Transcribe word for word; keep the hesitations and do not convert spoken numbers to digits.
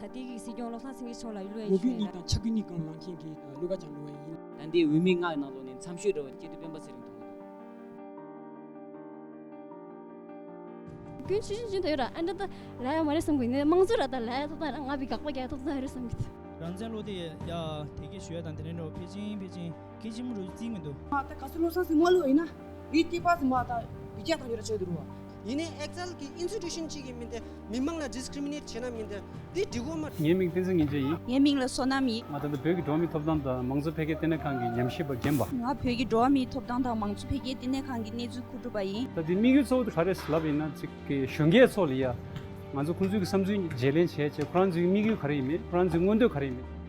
ད་ལྟའི་གི་སྲིད་སྐྱོང་བློ་བཟང་སེང་གེ་མཆོག་ལ་བློ་ཡིད་ལོ་རྒྱུས་ཆེ་གཉིས་ཡིན་དང་ཆ་རྒྱུས་གཉིས་སྒང་ལངས་མཁན་གྱི་བློ་དགའ་བྱམས་ལོ་ཡིན། ད་ལྟའི་འོས་མི་ལྔ་ཡི་ནང་ལོགས་ནས་མཚམས་ཤོས་འདྲ་བ་སྐྱིད་སྡུག་སྤེན་པ་ཚེ་རིང་མཐོང་གི་འདུག་ཀུན་ཆུ་ཆུན་ཆུན་དུ་ཡོད་ར། ཨ་འདྲ་ད་ལ་ཡ་མ་རེད་བསམ་གི་ནས་དམངས་གཙོ་ར་ད་ལ་ཡ་ཐོབ་ཐང་ར་ང་བི་དགག་པ་རྒྱག་ཐོབ་ཐང་རེད་བསམ་གི། རང་བཙན་བློ་དེ་ཡ་དེ་གས་ཞུ་ཡ་དང་དེ་ནས་འགྲོ་ཕེ་ཅིང་ཕེ་ཅིང་སྐད་ཆ་མི་རུ་རྩིས་མི་འདུག་ཨ་ད་ག་སུ་བློ་བཟང་སེང་མ་ལོ་ཡིན་ན་མི་སྐྱེས་པ་ཟིན་མ་ད་བི་རྒྱ་དང་ཡོད་ར་ཆེ་དུ་རུ་བ། ཡིན་ནའི་ཨེག་ཛལ་གི་ཨིན་སི་ཊུ་ཤན་གཅིག་གི་མི་དེ་མི་མང་ལ་ཌི་སི་ཀི་རི་མི་ནེཊ་བྱས་ན་མི་དེ་འདི་འགྲིག་གོ་མ། ངའི་མིང་བསྟན་འཛིན་ངེས་ཅན་ཡིན། ངའི་མིང་ལ་བསོད་ནམས་ཡིན། ང་ད་ལྟ་བོད་ཀྱི་འགྲོ་བ་མིའི་ཐོབ་ཐང་དང་མང་གཙོ་འཕེལ་རྒྱས་ལྟེ་གནས་ཁང་གི་ཉམས་ཞིབ་པ་རྒན་པ། ང་བོད་ཀྱི་འགྲོ་བ་མིའི་ཐོབ་ཐང་དང་མང་གཙོ་འཕེལ་རྒྱས་ལྟེ་གནས་ཁང་གི་གནས་ཚུལ་མཁོ་སྒྲུབ་པ་ཡིན། ད་དེ་དམིགས་ཡུལ་གཙོ་བོ་དེ་ག་རེ་ལབ་ཡིན་ན་ཅིག་གི་གཞོན་སྐྱེས་ཚོ་ལ་ཡ། ང་ཚོ་ཁོང་ཚོའི་གི་བསམ་ཚུལ་བརྗེ་ལེན་བྱས་བྱས་ཁོ་རང་ཚོའི་དམིགས་ཡུལ་ག་རེ་ཡིན་མེད། ཁོ་རང་ཚོའི་མངོན་འདོད་ག་རེ་ཡིན་མེད།